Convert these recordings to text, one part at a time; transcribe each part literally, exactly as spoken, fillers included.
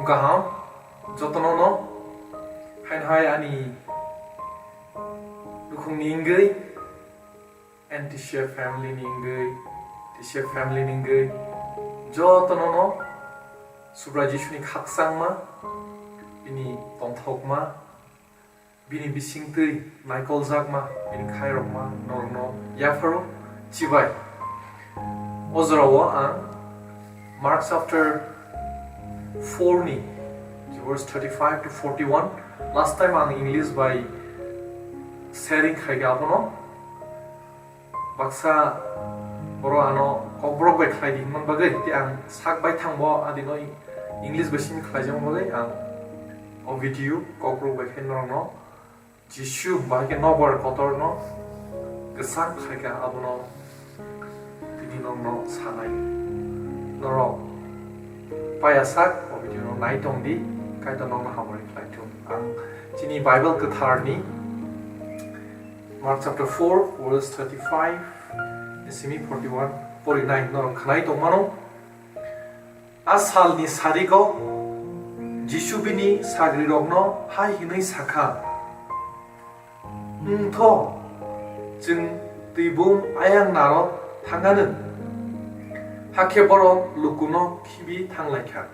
Kaham, jotono no, haino hai ani nukhungni wngwi, N T C F family ni wngwi, T C F family ni wngwi, jotono no Subrai Jisuni khakchangma, bini tongthokma, bini bisingtwi naikoljakma, bini khairokma norokno yapharo chibai. O jorao ang Mark chapter four ni verse thirty-five to forty-one, last time ang English bai sharing khaikha abono. Baksa borok ano kokborok bai khlai di hwnmani bagwi, tei ang sak bai thangbo adino English bai simi khlaijakma bagwi ang o video kokborok bai khe norokno Jisu bahai khe nokbar kotorno kwchang khlaikha, abono tini nokno sanai. Norok paya sak o video no nai tong di, Kaitor nokno hamari khlai thung. Ang chini Bible kwtharni Mark chapter four, verse thirty-five, simi forty-one, forty-nine norok khnai tongmano. A salni sarigo Jisu bini sagrirokno hai hwnwi sakha, "Wngtho, chwng twibum ayang naro thangano." Hakhe borok lukuno khibi thanglaikha.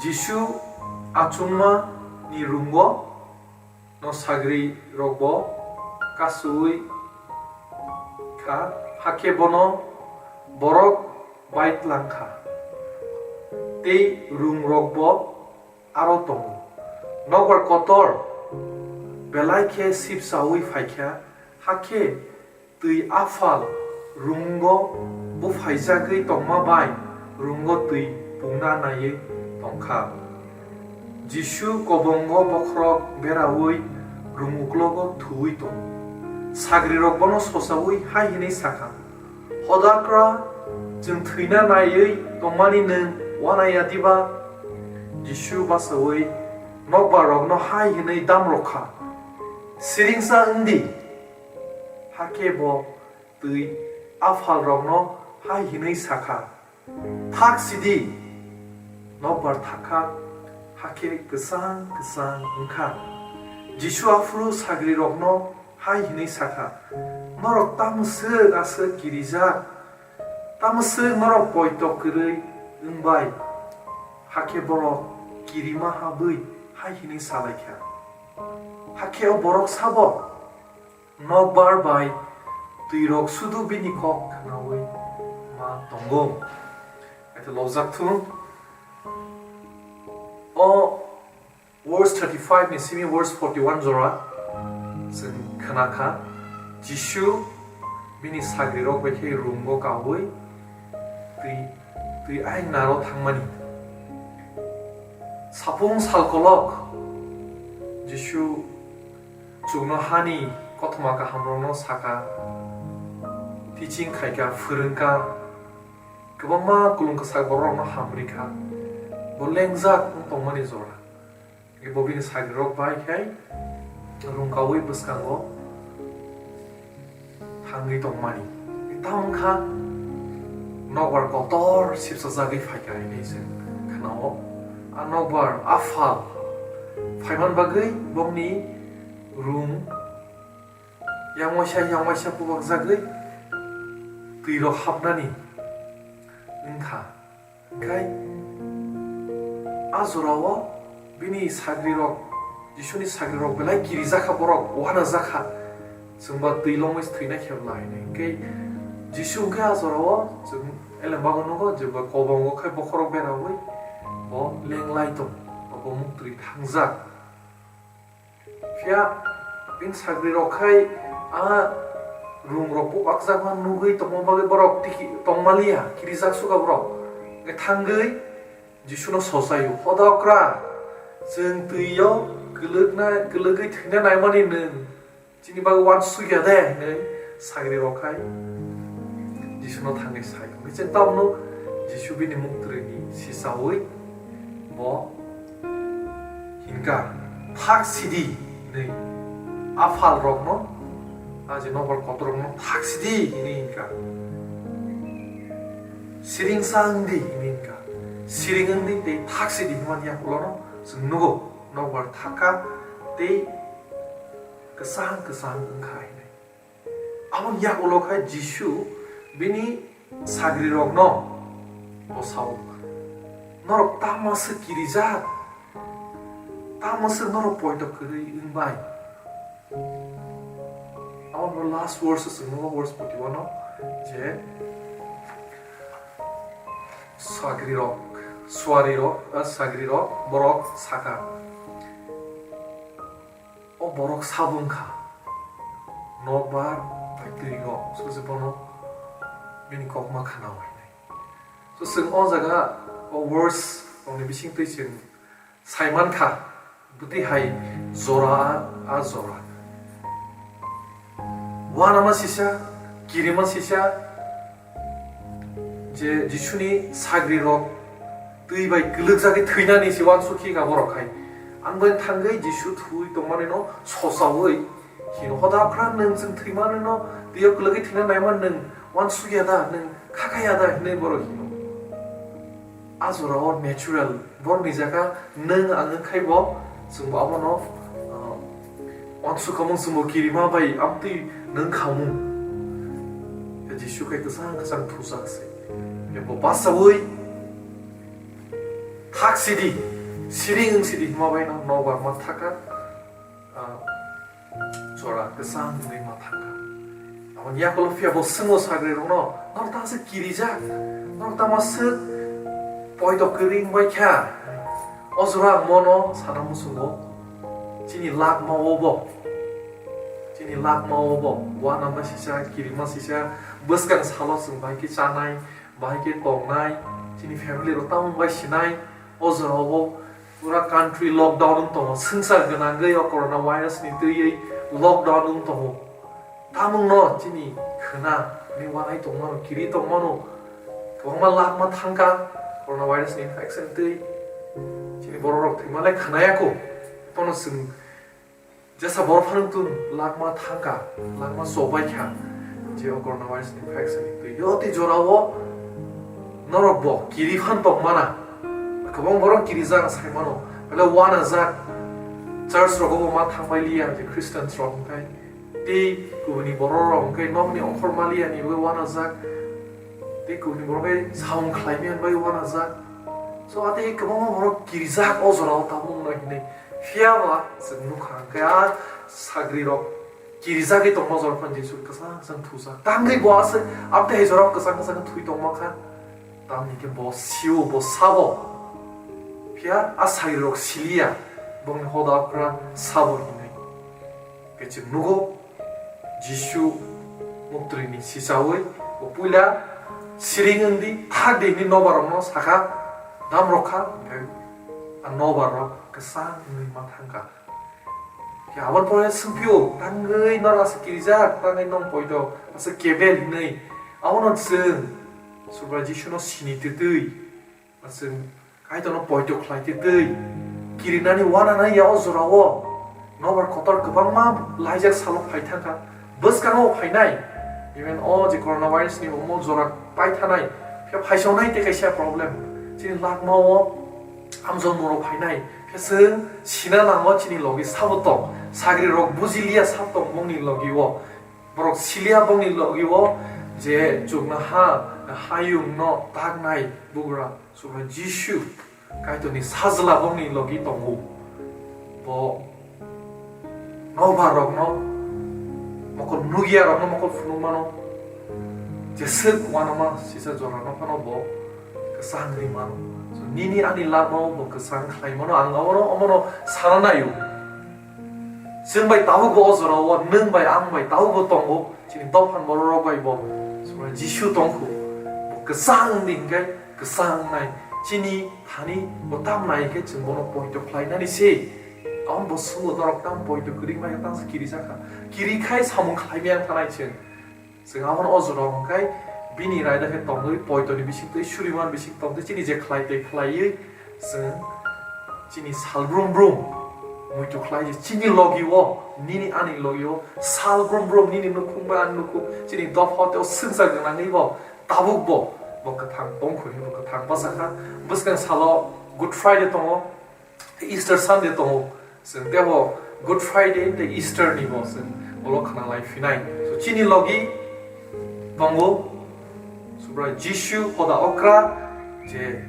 Jisu achukmani rungo no sagrirokbo kasu-ui kha, hakhe bono borok bai tlang kha, tei rungrokbo aro tongo. Nokbar kotor belai khe sipsaui phaikha, hakhe twi aphal rungo buphaijagwi tongma bai rungo twi pungna naiwi tongkha. Jisu kobongo bokhorok beraui rung uklogo thuwi tongo. Sagrirok bono sosaui hai hwnwi sakha, "Hodakra, chwng thwina naiwi tongmani nwng uanaiya diba?" Jisu bachaui nokbarrokno hai hwnwi damrok kha, "Siringsa wng di." Hakhe bo twi aphalrokno hai hwnwi sakha, "Thak sidi." Nokbar thakha, hakhe kwchang kwchang wngkha. Jisu aphuru sagrirokno hai hwnwi sakha, "Norok tamo swk aswk kirijak? Tamo swk norok poito kwrwi wngbai?" Hakhe borok kirima habwi hai hwnwi salaikha, "Hakhe o borok sabo? Nokbar bai twirok sudu bini kok khnaui ma tongo." Ete lobjak thung. O verse thirty-five ni simi verse forty-one jora chwng khna kha, Jisu bini sagrirok bai khe rungo kaui twi, twi ayang naro thangmani. Sapung salkolok Jisu chuknohani kothoma kahamrokno saka, teaching khaika, phwrwngka, kwbangma kulung kwchak bororokno hamrikha, bo lengjak wng tongmani jora. Bo bini sagrirok bai khe rungkaui bwskango thangwi tongmani. Tamo wngkha nokbar kotor sipsajagwi phaikha hinwi chwng khnao. A nokbar aphal phaiman bagwi bongni rung yang waisa yang waisa bubakjagwi twirok hapnani wngkha. Hwnkhe a jorao bini sagrirok, Jisuni sagrirok belai kirijakha, borok uanajakha, chwngba twi longwi thwina khe bwla hinwi. Hwnkhe Jisu hwnkhe a jorao chwng elembago nugo, jeba kobongo khai bokhorok beraui bo lenglai tong, bo muktwi thangjak. Phiya bini sagrirok khai a rungrok bubakjakma nugwi tongma bagwi borok tiki tongmaliya, kirijak suka borok. Hwnkhe thangwi Jisuno sosaio, "Hodokra, chwng twio kwlwkna, kwlwgwi thwina naimani nwng chini bagwi uansukya de?" hinwi sagrirok khai Jisuno thangwi sai. Hwnkhe chwng tamno Jisu bini muktwrwini sisaui bo hinkha, "Thak sidi," hinwi aphalrokno, a je nokbar kotorrokno, "Thak sidi," hinwi hinkha, "Siringsa wng di," hinwi hinkha. siring wng di tei thak si di hwnmani yakulono chwng nugo, nokbar thak kha tei kwchang kwchang wng kha hinwi. Aboni yakulo khe Jisu bini sagrirokno bo sao, "Norok tamo se kirijak? Tamo se norok poito kwrwi wng bai?" Aboni last verse se chwng nugo, verse forty-one o, je sagrirok, suarirok, eh, sagrirok, borok saka, "O borok sabo wng kha, nokbar bai twirwirok, so se bono bini kokma khna-o hinwi." So, chwng o jaga o verse rokni bising twi chwng sai man kha, bwtwi hai jora a, a jora. Uanama sisa, kirima sisa, je Jisuni sagrirok twi bai kwlwkjagwi thwinani se uansukhi kha borok khai. Ang bai thangwi Jisu thwi tongmanino sosaui hino, "Hoda phra nwng chwng thwimanino twiyo kwlwgwi thwina naima nwng uansukya da, nwng khakhaya da?" hinwi borok hino. A jorao natural, borokni jaga nwng ang wng khai bo, chwngbo abono, uh, uansukhamung chwngbo kirima bai amtwi nwng khamung. Jisu khai kwchang kwchang thujak se. Bo basaui thak sidi, siring wng sidi hima bai no nokbar ma thaka, ah, jora kwchang wngwi ma thangkha. Aboni yakulo phiya bo swngo sagrirokno, "Norok tamo se kirijak? Norok tamo se poito kwrwi wng bai kha?" O jora ang mono sana muchungo, chini lakma o bo, chini lakma o bo uanama sisa, kirima sisa, bwskang salo chwng bai khe chanai, bai khe tongnai, chini family rok tamo bai sinai, o jorao bo pura country lockdown wng tongo, swngchar gwnangwi o corona virus ni twiwi lockdown wng tongo. Tamungno chini khna ni uanai tongmano, kiri tongmano, kwbangma lakma thangkha corona virus ni infection twi, chini borok rok thwima le khna ya kho, bono chwng jesa borok phano tun lakma thangkha, lakma chobai kha, je o coronavirus infection ni twi. Yo tei jorao norok bo kiri phan tong mana. Kwbang borok kirijak sai mano. Belai uanajak. Church rogo bo ma thangbai liya, je Christians rok hwnkhe. Tei kubuni borok rok hwnkhe nokni okhor ma liya ni bagwi uanajak. Tei kubuni borok khe samung khlai mani bagwi uanajak. So, atei kwbangma borok kirijak o jorao tabuk no hinwi. Phiya ba chwng nukha hwnkhe a sagrirok kirijagwi tongma jorokno Jisu kwchang kwchang thujak. Tangwi bo aswk amtwi hai jorao kwchang kwchang thwi tongma kha. Tamni khe bo sio, bo sabo. Phiya a sagrirok siliya, bongni hoda okra sabo hinwi. Khe chwng nugo, Jisu muktwini sichaui bo puila siring wng di, thak di hinwi nobar rokno sakha, dam rok kha, hwnkhe a nobar rok kwchang wngwi ma thang kha. Khe aboni pore swngphio, tangwi norok aswk kirijak, tangwi nong poito aswk kebel hinwi, abono chwng Subrai Jisuno sini twtwi. Chwng Kaitorno poito khlai twi twi kirinani uananai ya o jorao. Nobar kotor kwbangma laijak salo phai thangkha. Bwskango phainai. Even o je coronavirus ni omo jora pai thanai. Khe phaisonai tei kaisa problem. Chini lakmao amjong moro phainai. Khe chwng sina nango chini logi sabo tong. Sagri rok bujiliya sab tong bongni logi o. Borok siliya bongni logi o je chuknoha hayung no taknai bugra. Subrai Jisu Kaitorni sajla bongni logi tongo. Bo nobar rokno, mokol nukya rokno mokol phunukmano, jeswk uanama sisa jorano phano bo kwchang ri mano. So, nini ani lamao bo kwchang khlai mano, ang abono, omono sana naio. Chwng bai tabuk bo o jorao, nwng bai ang bai tabuk bo tongo, chini dophani borok rok bai bo Subrai Jisu tongkhu. Bo kwchang wngdi hinkhe kwchang wngnai. Chini thani bo tam nai khe chwng bono poito khlainani se. Aboni bo swngo norok tam poito kwrwi maya tang se kiri jakha. Kiri khai samung khlai maya wng thanai chwng. Chwng abono o jorao hwnkhe bini raida khe tongwi poitoni bisingtwi suriman bising tongtwi chini je khlai tei khlaiwi chwng chini sal brum brum muitu khlai je chini logi o, nini ani logi o sal brum brum nini nukhung bai ani nukhung chini dopha tei o swngchar gwnangwi bo tabuk bo Bo kwthang tongkhu hinwi bo kwthang bwsakha. Bwskang salo Good Friday tongo, Easter Sunday tongo. Chwng teibo Good Friday tei Easter ni bo chwng ulo khna lai phinai. So chini logi tongo Subrai Jisu hoda okra je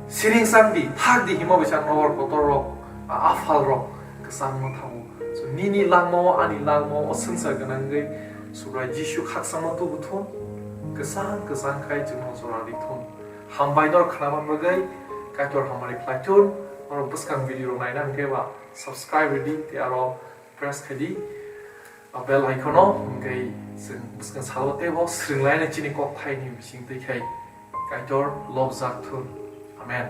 siring chang di, thak di hima bai chang nokbar kotor rok, a aphal rok kwchang ma thango. So nini langmao, ani langmao o swngchar gwnangwi Subrai Jisu khakchangma tubu thun, kwchang kwchang khai chwngno jora ri thun. Hambai nor khna man bagwi Kaitor hamari khlai thun. Norok bwskang video rok naina hwnkhe ba subscribe ridi tei aro press khai di a bell icon o, hwnkhe chwng bwskang salo teibo swrwng laina chini kok thaini bising twi khai Kaitor lobjak thun. Amen.